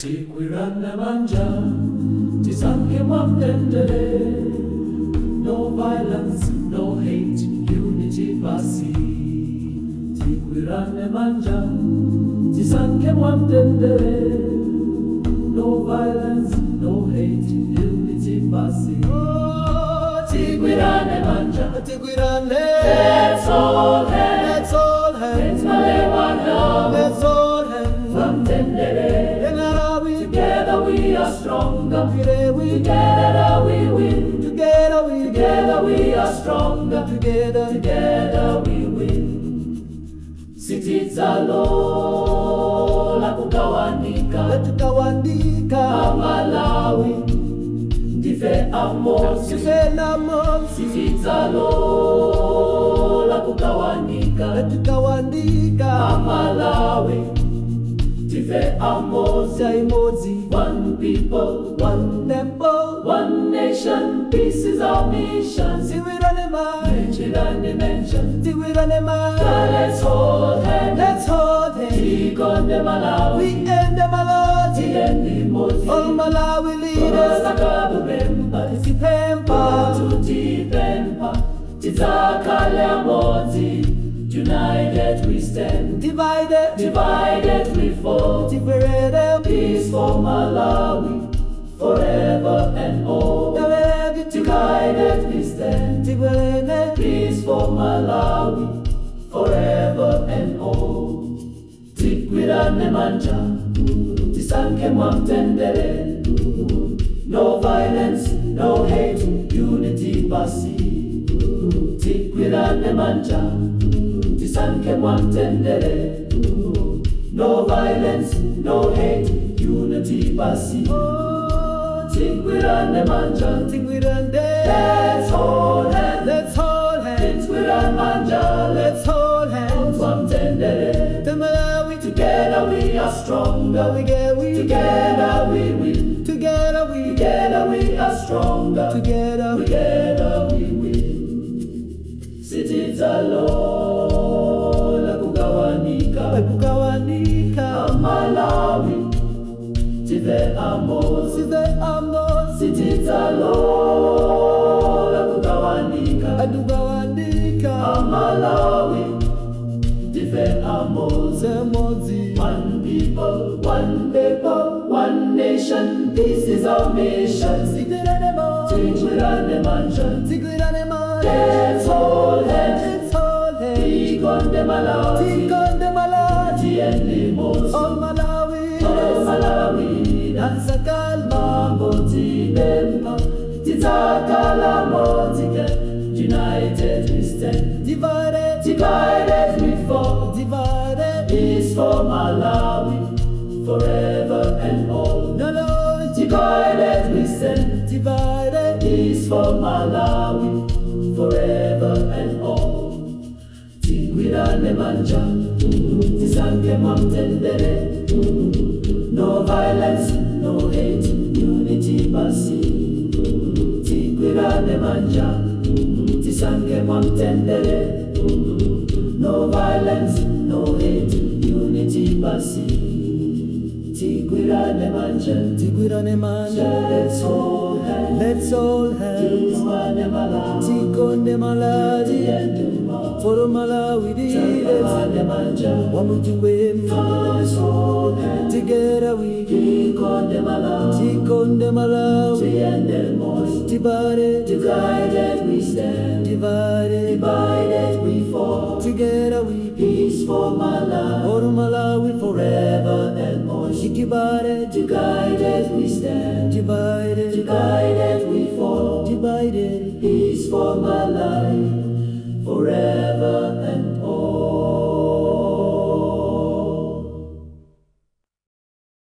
Tigwirane manja, tisankhe mwamtendere. No violence, no hate, unity basi. Tigwirane manja, tisankhe mwamtendere. No violence, no hate, unity basi. Oh, Tigwirane manja, Tigwirane. Let's hold hands. Let's hold hands. Let's Malewana. Let's hold hands. Mwamtendere. Engarawi. Together we are stronger. Together we. Together we win. Together we. Together we are stronger. Together. Together we win. Sitidzalola kugawanika. Tukawanika. Amalawi. Ndife amodzi. Sifela mosi. Sitidzalola kugawanika. Tukawanika. Amalawi. Ndife amodzi. Imodzi. One people, One temple. one nation. Peace is our mission. Tigwirane ma. Tigwirane manja. Tigwirane ma. Let's hold hands. Let's hold hands. Tikonde Malawi. We end the Malawi. Tiyeni limodzi. All Malawi leaders. Sakabubemba. Tipempa. Tutipempa. Tidzakhale amodzi. United we stand. Divided. Divided we fall. Divided. Peace for Malawi. Forever and all. Divided we stand. Divided. Peace for Malawi. Forever and all. Tigwirane manja. Tisankhe mwamtendere. No violence, no hate, unity basi. Tigwirane manja. Tisankhe mwamtendere. No violence, no hate, unity basi. Tigwirane manja. Tigwirane. Let's hold hands. Let's hold hands. Tigwirane manja. Let's Let's hold hands. mwamtendere. The Malawi. Together we are stronger. We get we. Together we win. Together we. Together we are stronger. Together. Together we win. Sitidzalola kugawanika. Kugawanika. Malawi. Ndife amodzi. Size amodzi. Sitidzalola kugawanika. Adugawanika. Malawi. Ndife amodzi. Semodzi. One people, one people, one nation. This is our mission. Tigwirane ma. Tigwirane manja. Tigwirane ma. Let's hold hands. Let's hold hands. Tikonde Malawi. Tikonde Malawi. Tiyeni limodzi. All Malawi. All Malawi. Ansakal Mambo tibempa. Tidzakhale amodzi. United we stand. Divided. Divided we fall. Divided. Peace for Malawi. Forever and all. No, no. Divided we stand. Divided. Peace for Malawi. Forever and all. Tigwirane manja. Tisankhe mwamtendere. No violence, no hate, unity basi. Tigwirane manja. Tisankhe mwamtendere. No violence, no hate, unity basi. Tigwirane manja. Tigwirane manja. Let's hold hands. Let's hold hands. Tikonde Malawi. Tikonde Malawi. Tiyeni limodzi. For Malawi leaders. Tikonde manja. Wamutuwem. Let's hold hands. Together we. Tikonde Malawi. Tikonde Malawi. Tiyeni limodzi. Divided. Divided we stand. Divided. Divided we fall. Together we. Peace for Malawi. For Malawi forever. Forever and more. Divided. Divided we stand. Divided. Divided we fall. Divided. Peace for Malawi.